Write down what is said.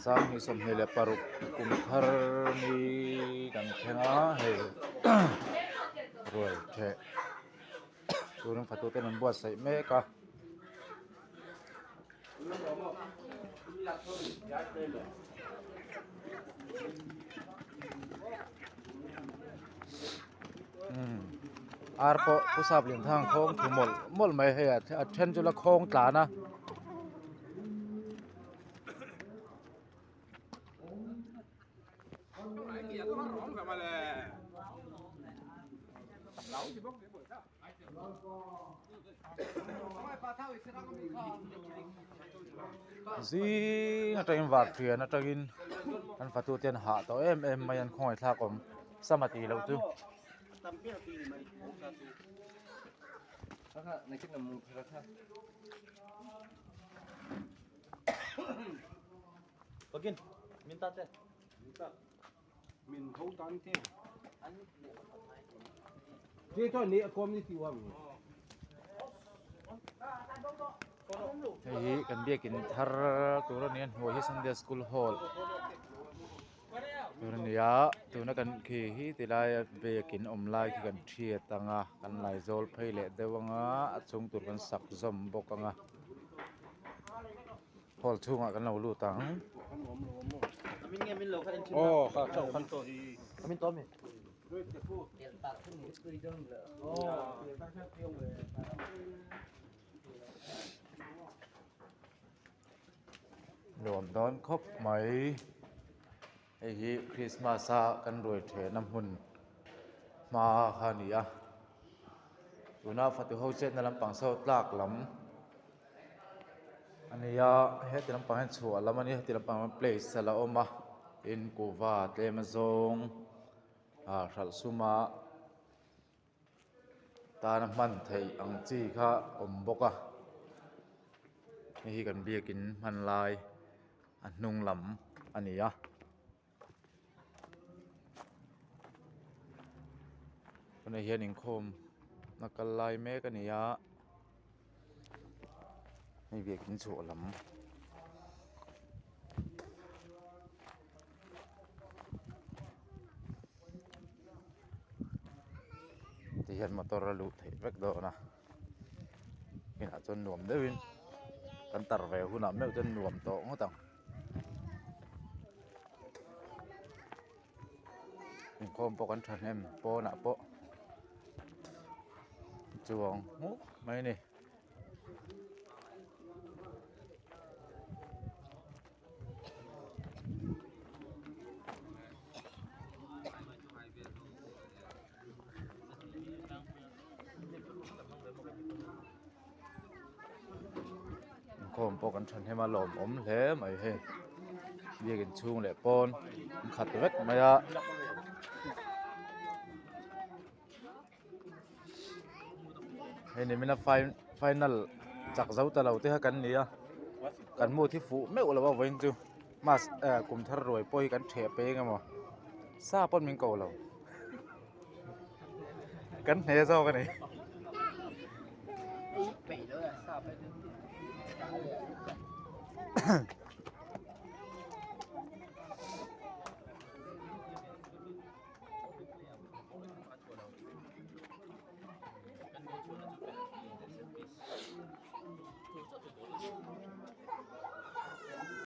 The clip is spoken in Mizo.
26 kum thar ni kan thleng a hei ruai theh turin fatu ten an buatsaih mek a. Ar pawh pu sap lian thang khawng thu mawlh mawlh mai hei a then chu la khawng tlan a. Zing atangin vartian atangin an fatu te an hah tawh em em mai an khawngaih thlak awm sama tih loh chu. Hei hi kan biakin thar tur a ni a hnuai hi Sunday school hall tur a ni a tuna kan khi hi tilai a biakin awm lai khi kan hriat ang a kan laizawl phei leh deuh ang a a chung tur kan sak zawm bawk ang a hall chhungah kan lo lut ang. Nuam dawn khawp mai hei hi christmas a kan ruai thehna hmun hma kha a ni a tuna fatu ho chetna lampang saw tlak lam a ni a heti lampang hian chhuah lam a nia heti lampang hian place a la awm a tin kuhva tlem a zawng ah hralh sum a tana hman theih ang chi kha awm bawk a hei hi kan biakin hman lai a hnung lam a ni a. Tunah hian inkhawm a kal lai mek a ni a hei biakin chhuah lam. Ti hian motor a luh theih vek dawn a inah chuan nuam deuhin kan tar ve hunah meuh chuan nuam tawh ngawt ang inkhawm pawh kan thahnem pawnah pawh chuang hmuh mai a ni. Inkhawm pawh kan thahnem a lawmawm hle mai hei biakin chhung leh pawn an khat vek mai a. Hei nimina final chak zo ta lo te kha kan ni a kan mood hi fuh meuh lo a vawiin chu mas eh kum thar ruai pawh hi kan theh peng emaw sa pawn min ko lo kan hne zawk a ni.